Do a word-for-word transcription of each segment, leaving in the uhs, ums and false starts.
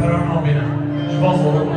Rana bîne. Ji van solo bû.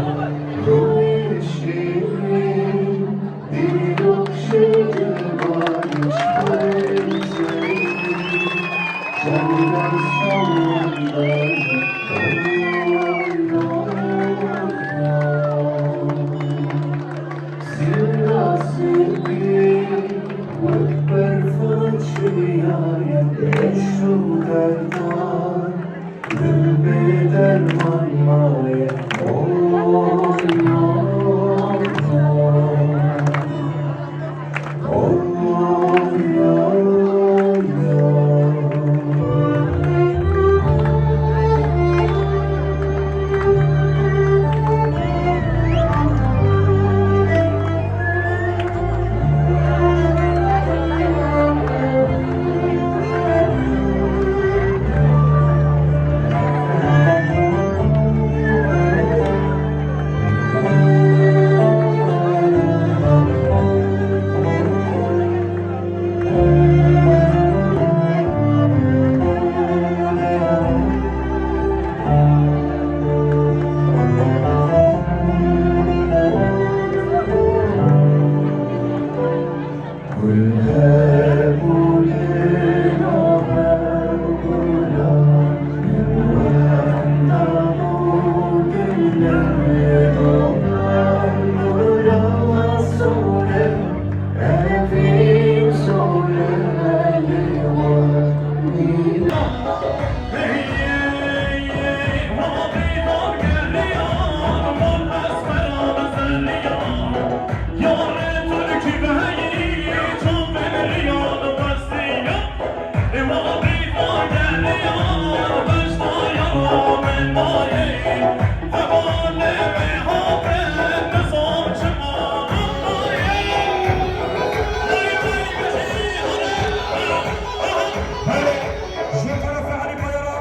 Ji bo xatirê Elî Bayara,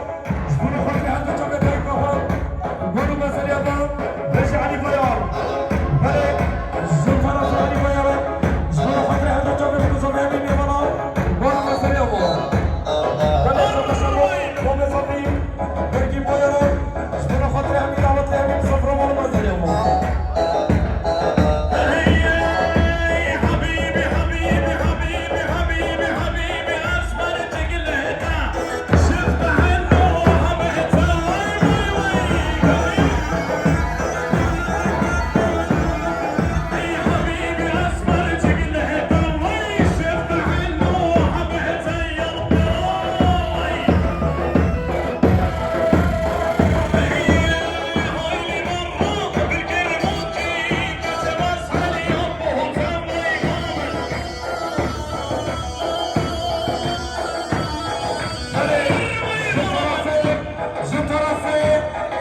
ji bo xatirê her du çavê dayika xwe, gol û mezeliya xwe, bêje Elî Bayar. Belê, ji bo xatirê Elî Bayara, ji bo xatirê her du çavê bikuzanê hemî mêvana, gol û mezeliya xwe. Belê, şabaş bo, bo mezafî, Bergî Bayara, ji bo xatirê hemî dawetê hemî misafira, gol û mezeliya xwe. Belê, ji tarafê, ji tarafê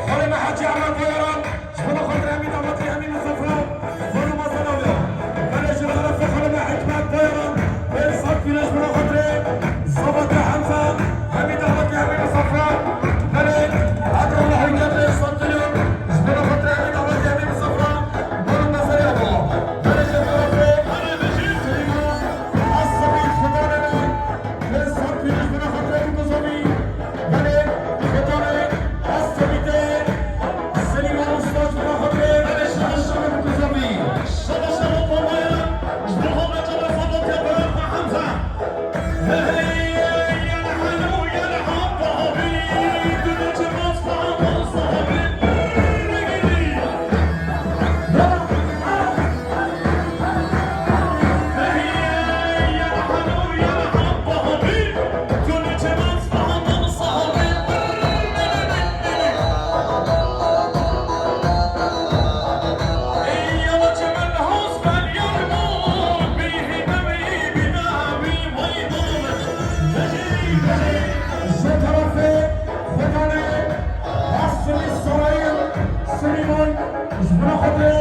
Xalê me Hecî Ehmed Bayaran, ji bo xatirê hemî dawetê hemî misafira, gol û mezeliya wê. Belê, ji tarafê Xalê me Hikmet Bayaran, pênc sed kîlo ji bo xatirê Zavatê Hemze, hemî dawetê hemî misafira. Belê, heta Allah hikmet pênc sed kîlo, ji bo xatirê hemî dawetê hemî misafira, gol û mezeliya wê. Belê, ji tarafê Süleyman Asabî Xudanê me. Pênc sed kîlo ji bo xatirê bikuzanî. Belê, Xudanê, Asabî te, Selîman Usta ji bo xatirê, belê, şabaş şabaş bikuzanî. Şabaş şabaş Bayaran, ji bo xatirê Zavatê Bayaran Hemze. Hey, ya la halo, ya la hapa, abi, dünücü mazfan, sahabi. Ji tarafê Xudanê, Asmî Sarayî, Silîman, ji bo xatirê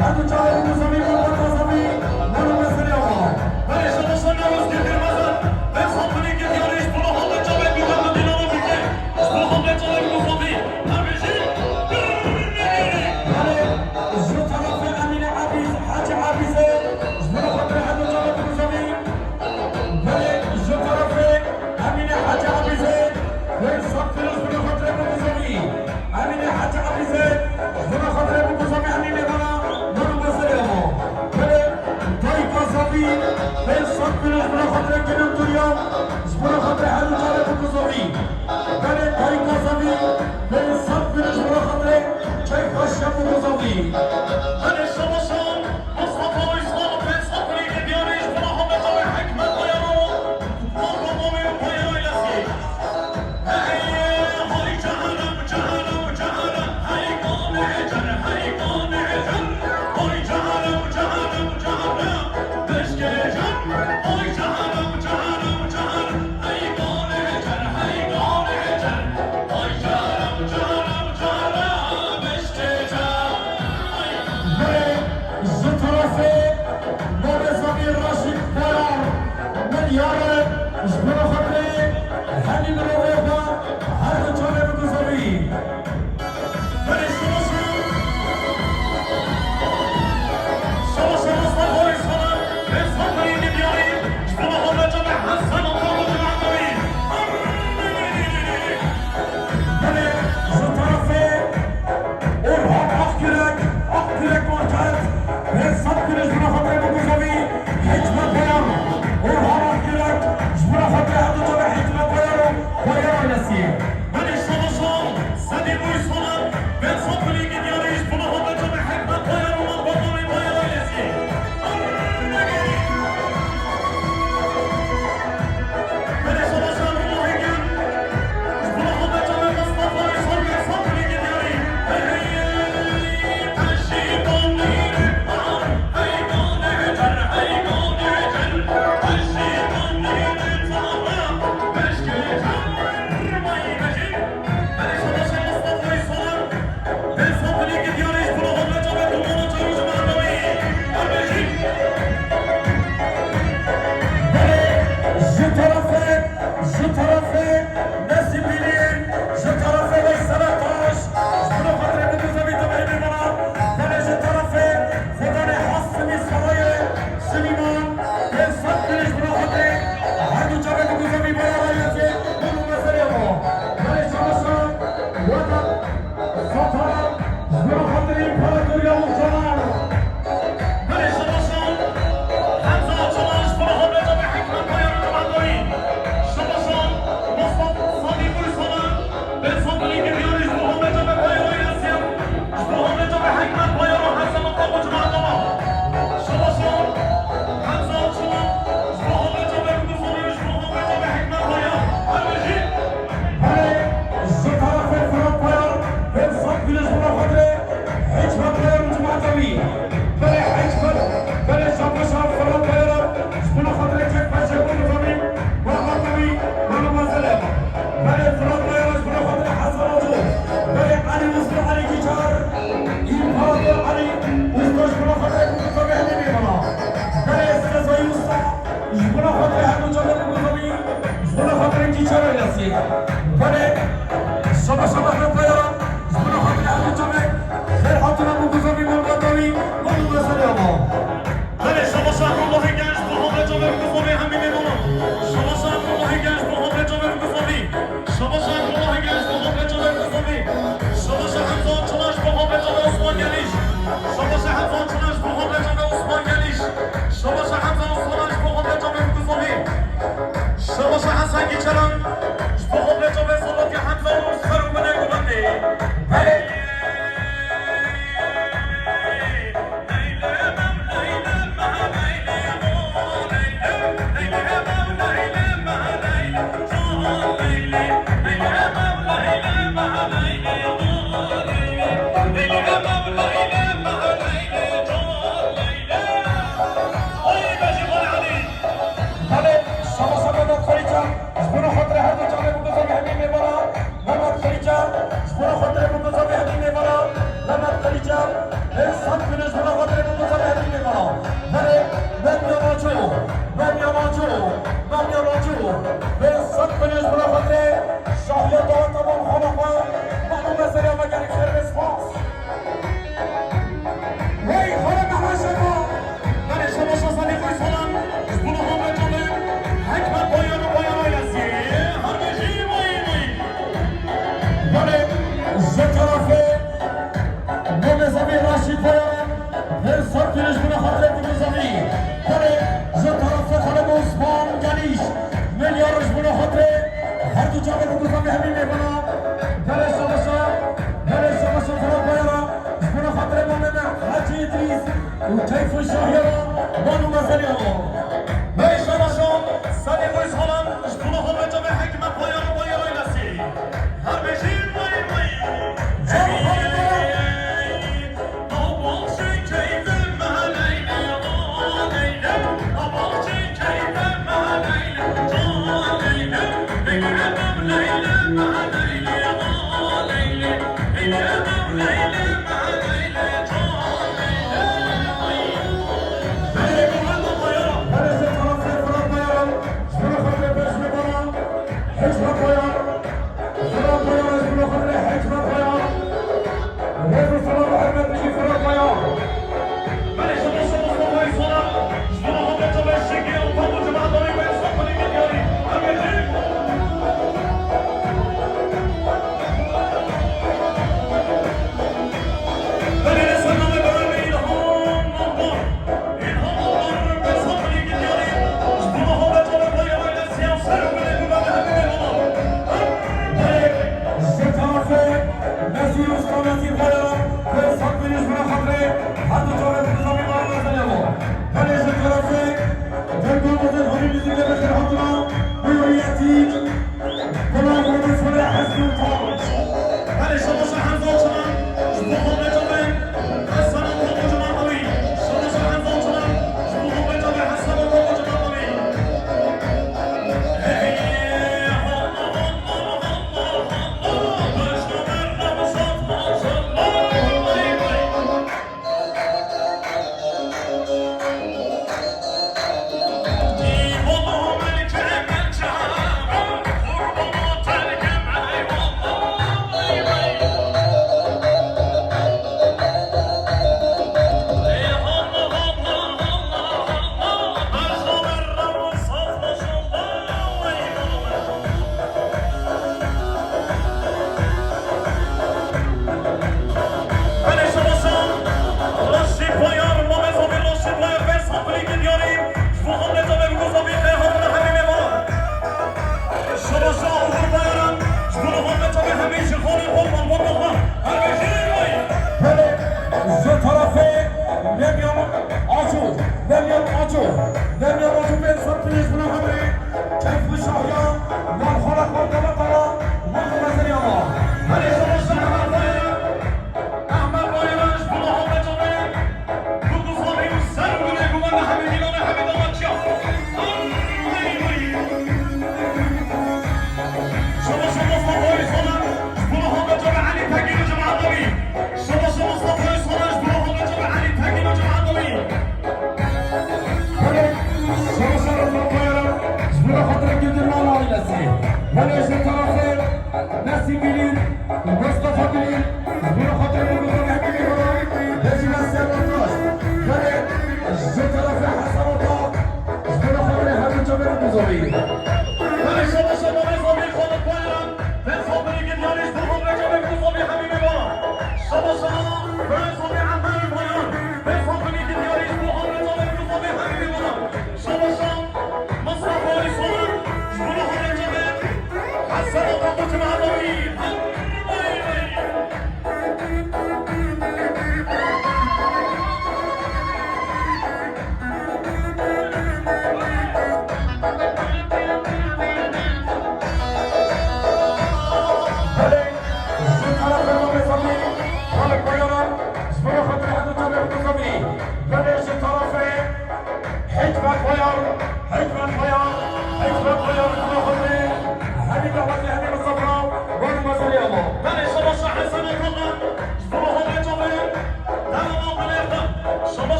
her du çavê bikuzanî, bikuzanî, mala mezeliya xwe. Belê, şabaş Newroz Girgir Mezin, pênc sed Girgir ji bo xatirê çavê bikuzanî, ji bo xatirê çavê bikuzanî. Belê, ji tarafê Emîne Ebîz, Hecî Ebîzê, ji bo xatirê her du çavê bikuzanî. Belê, ji tarafê Emîne Hecî Ebîzê, pênc sed kîlo ji bo xatirê bikuzanî. Emîne Hecî Ji bona xatirê Bûkû Zavî hemî mêvana, mor û mezerê ava. Belê, dayika Zavî, pênc sed kilo ji bona xatirê Kenan Turya, ji bona xatirê her du çavê Bûkû Zavî. Belê, dayika Zavî, pênc sed kilo ji bona xatirê keyf xweşiya Bûkû Zavî. Belê, şabaşan, Mustafa Uysal, pênc sed kilo diyarî ji bona xwe beta wê Hikmet Bayaro, Baba Mami û Bayaro Lesî. Belê ji terefê Mame Zavî Raşîd Bayar, milyar ji bo xatirê hemî mirovê xwe her du çavê biguzavî. Belê şabaşan, şabaşan Mustafa Uysal, Mustafa Uysal, Mustafa Uysal, Hasan Abbas, Belê ji terefê Orhan Akyürek, Akyürek Market, pênc sed kilo ji bo xatirê Bûkû Zavî, Hikmet Bayar, Orhan Akyürek, ji bo xatirê her du çavê Hikmet Bayar û Bayar ailesî. Belê şabaşan, Sedî Uysal, pênc sed kilo diyarî ji bo xatirê Hikmet Bayar û Baba Mami Bayar ailesî. Belê ji terefê, ji terefê Nesîbînî, ji terefê Veysel Ataş, ji bo xatirê Bûkû Zavî tevehî mêvana, belê ji terefê Xwedanê Hasimî Sarayê Silîman, pênc sed kilo ji bo xatirê her du çavê Bûkû Zavî Bayar ailesî, mor û mezerê ava. Belê şabaşan, weta Satar, ji bo xatirê împaratoriya Mûxçanan. Belê şabaşan, Hemza Çalan, ji bo xatirê Hikmet Bayar û Cemal Dawî. Şabaşan, Mustafa Sadî Gursalan, pênc sed kilo diyarî ji bo xatirê Bayar û Yasir. Ji bo xatirê Hikmet Bayar û Hesen Abbas û Cemal Dawî. Şabaşan, Hemza Çalan, ji bo xatirê Bûkû Zavî, ji bo xatirê Hikmet Bayar. Her bijî. Belê, ji terefê Firat Bayar, pênc sed kilo ji bo xatirê Hikmet Bayar û cemaeta wî. Belê Hikmet, belê şabaşan Firat Bayar, ji bo xatirê kek paşê Bûkû Zavî, Mehmet Zavî, Mehmet Zelem. Belê Firat Bayar, ji bo xatirê Hesen Oco. Belê Elî Usta, Elî Kîçar, Împarator Elî Usta, ji bo xatirê Bûkû Zavî hemî mêvana. Belê Sezayî Usta, ji bo xatirê her du çavê Bûkû Zavî. Ji bo xatirê Kîçer ailesî. Belê, şaba şaba xwe peyara. Ji bo xatirê her du çavê. Xêr hatine Bûkû Zavî, mor û mezerê ava. Belê, şaba şaba Abdullahê Genç, ji bo xatirê çavê Bûkû Zavî hemî mêvana. Şaba şaba Abdullahê Genç, ji bo xatirê çavê Bûkû Zavî. Şaba şaba Abdullahê Genç, ji bo xatirê çavê Bûkû Zavî. Şaba şaba Hemza Çalan, ji bo xatirê çavê Osman Genîş. Şaba şaba Hemza Çalan, ji bo xatirê çavê Osman Genîş. Şaba şaba Hemza Çalan, ji bo xatirê çavê Bûkû Zavî. Şabaşa Hesen Kîçeran, ji bo xatirê çavê Salatî Hemza û ser û binê gulendê. Belê. Belê, şaba şaba Mehmet Xalîcan, ji bo xatirê her du çavê Bûkû Zavî hemî mêvana, Mehmet Xalîcan, ji bo xatirê Bûkû Zavî hemî mêvana, Mehmet Xalîcan, pênc sed kilo ji bo xatirê Bûkû Zavî hemî mêvana. Belê, Mehmet Naço, Mehmet Naço, Mehmet Naço, pênc sed kilo ji bo xatirê Şahiya Daweta Van Xanaxa, Mehmet Mezerya me gelek xêr ve spas. Wey, xora Mehmet Şeva. Belê, şaba şaba Sadî Gursalan, ji bo xatirê çavê Hikmet Bayar û Bayar ailesî. Her bijî, wey, wey. Belê, ji terefê û keyf û şahiya wan û mezeliya wan. Bey şabaşan, sedî wî salan, ji dûna xwe ve çavê hekîme payara payara nesî. Her bêjî wey wey. Can xwe bidin. Ji tarafê Mesî Usta Mesî Bayram, ku sed milî ji min re xatirê her du çavê bi nizamî mala mezin e bo. Belê ji tarafê Dengê Mezin Holî Muzîkê bi xêr hatina, bi huriyetî, Gula Profesora Hesnî Utal. Belê şabaşa Hemza Çalan, ji bo xwe ve çavê, Hesana Topo Cemal Alî. Şabaşa Hemza Çalan, ji bo xwe ve çavê, Hesana Topo Cemal Alî.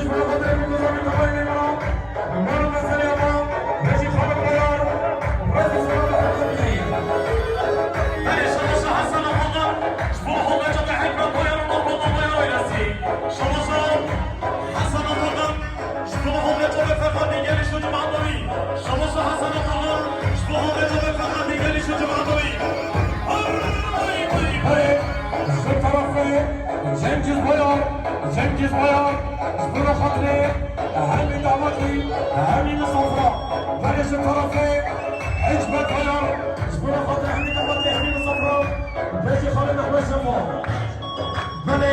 Ji bo xatirê min gozanî tevayê mêvana, mala meselê ava, Hecî Xalid Bayar, rêz û selam li hemû jî. Belê, şabaşa Hesen Atakan, ji bo xwe ve çavê Hikmet Bayar û Mustafa Bayar ailesî. Şabaşa Hesen Atakan, ji bo xwe ve çavê Ferhat Bîngeliş û cemaeta wî. Şabaşa Hesen Atakan, ji bo xwe ve çavê Ferhat Bîngeliş û cemaeta wî. Hay, hay, hay. Belê, ji terefê Cengiz Bayar, Cengiz Bayar, ji bo xatirê hemî davetî, hemî misafira. Belê ji terefê Hikmet Bayar, ji bo xatirê hemî davetî, hemî misafira. Pêşî Xalid Mehmet Şefa. Belê,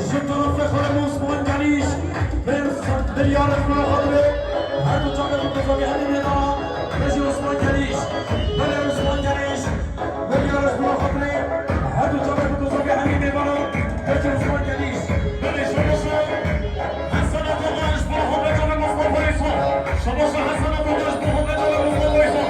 ji terefê Xalid Osman Gelîş, bin, bin yar ji bo xatirê her du çavê bi gozavî hemî mêdana. Pêşî Osman Gelîş. Belê Osman Gelîş. Belê ya ji bo xatirê her du çavê bi gozavê hemî mêvana, pêşî Osman Gelîş. Belê şabaşa Hesen Atakan ji bo xwe ve çavê Mustafa Îsa. Şabaşa Hesen Atakan ji bo xwe ve çavê Mustafa Îsa.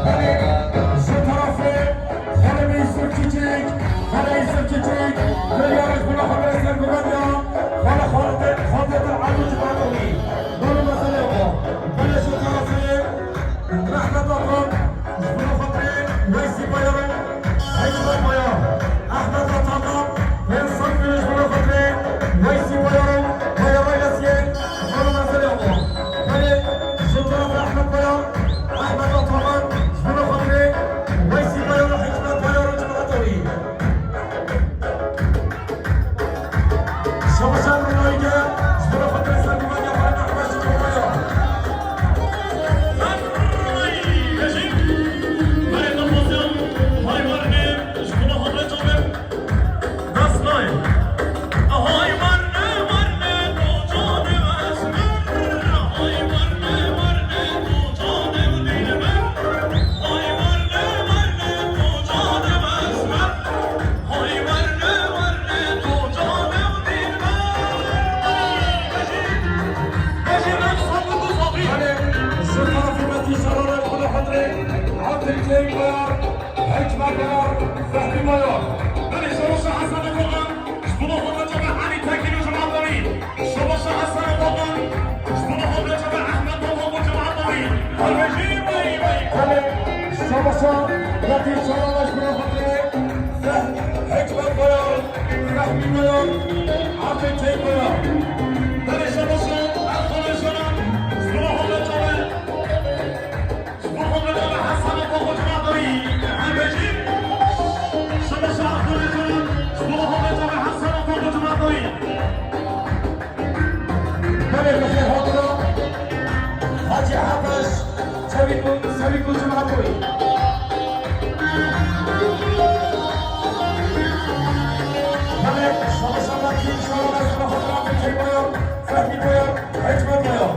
Belê, ji terefê Xalê Yusuf Çiçek, Xalê Yusuf Çiçek, Belê ya ji bo xatirê serguveniya, Xalê Xalê Xalê Erdinç Matoğlu. Mala meselê ava. Belê ji terefê Mehmet Akan, ji bo xatirê Weysî Bayar û Hikmet Bayar. Ahmet Atakan, Vincent Güneş, ji bo xatirê Weysî Bayar û Bayar ailesiyê. Mala meselê ava. Belê, ji terefê Ahmet Bayar, Ahmet Atakan, ji bo xatirê Weysî Bayar û Hikmet Bayar û cemaeta wî. Şabaşa Ronaldo, ji bo xatirê serguveniya Bayern München ji Romaya. Belê, ji terefê Metîn Şarara ji bo xatirê Abdulkerim Bayar, Hikmet Bayar, Fehmî Bayar. Belê, şabaşa Hesen Atakan, ji bo xwe ve çavê Elî Tekîn û cemaeta wî. Şabaşa Hesen Atakan, ji bo xwe ve çavê Ehmed Topal û cemaeta wî. Belê, şabaşa Metîn Şarara ji bo xatirê Hikmet Bayar, Fehmî Bayar, Abdulkerim Bayar. Belê şabaşa Erxan Erşanan, ji bo xwe ve çavê, ji bo xwe ve çavê Hesen Atakan û cemaeta wî. Em bêjin, şabaşa Erxan Erşanan, ji bo xwe ve çavê Hesen Atakan û cemaeta wî. Belê, bi xêr hatina Hacî Hebeş, Çewîk û, Çewîk û cemaeta wî. Belê, şabaşa Metîn Şarara ji bo xatirê Abdulkerim Bayar, Fehmî Bayar, Hikmet Bayar.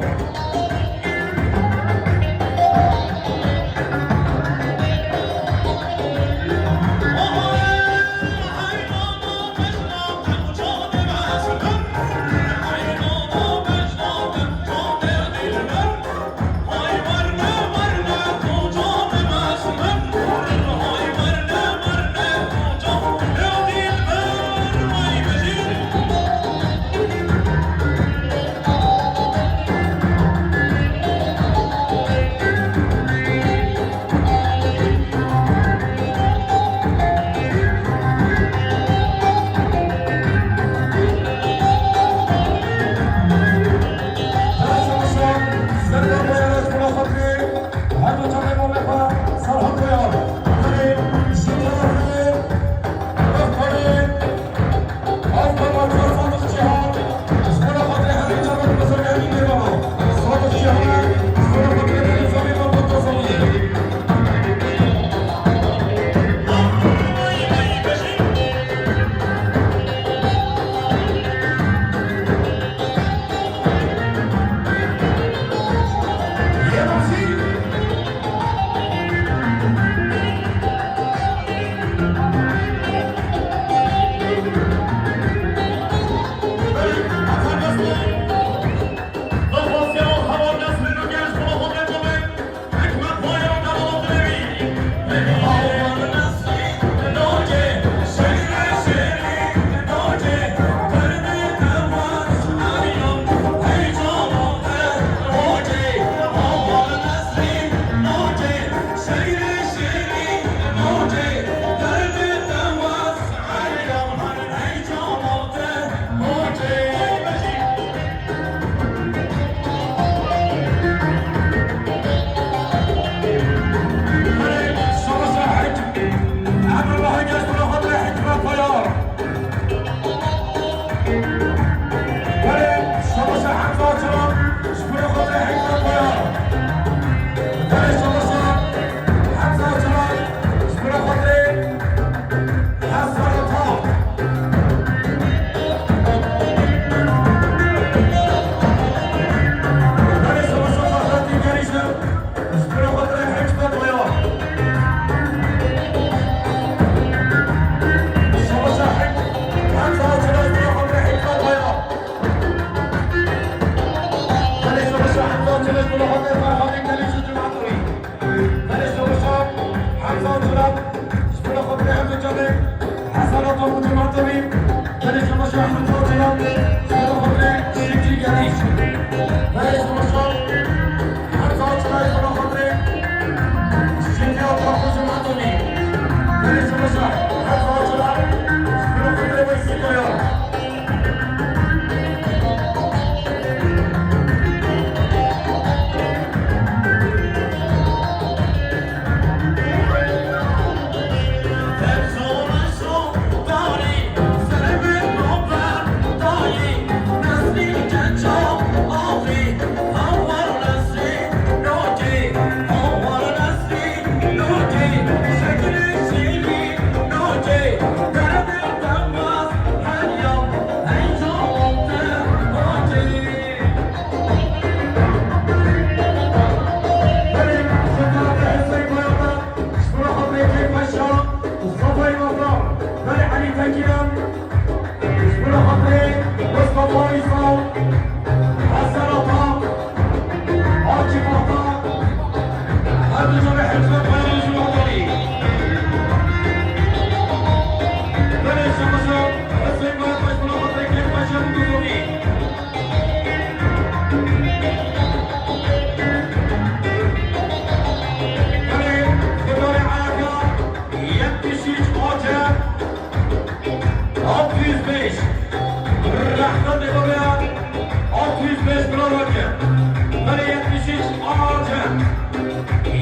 Arce.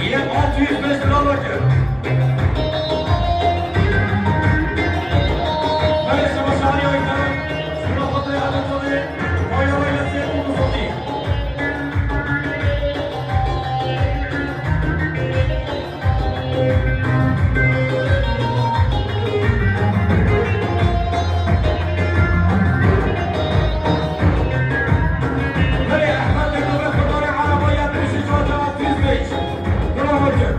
Yek altı yüz beş lira bakın. Böyle savaşlar yayınları. Şuna fotoğrafı alalım. Oya oya sen bunu satayım. Belê, Ehmed Degdûbê Kurbanê Ereba yetmiş üç altı yüz beş. Bravo, Cem.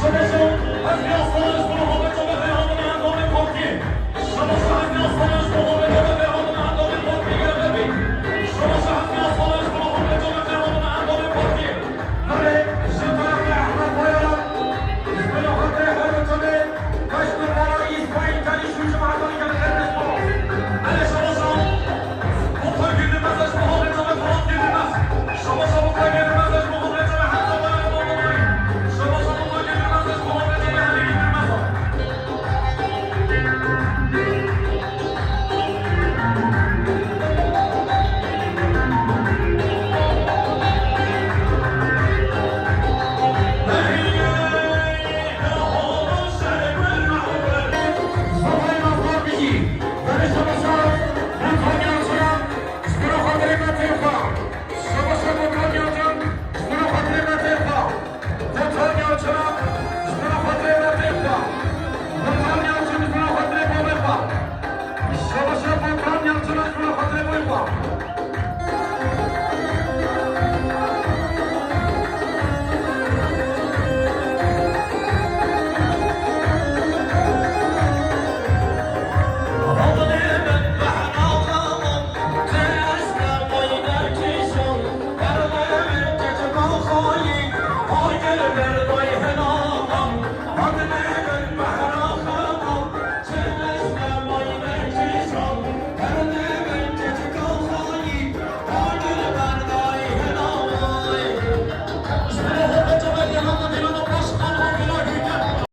Savaşın hep biraz savaş durumu.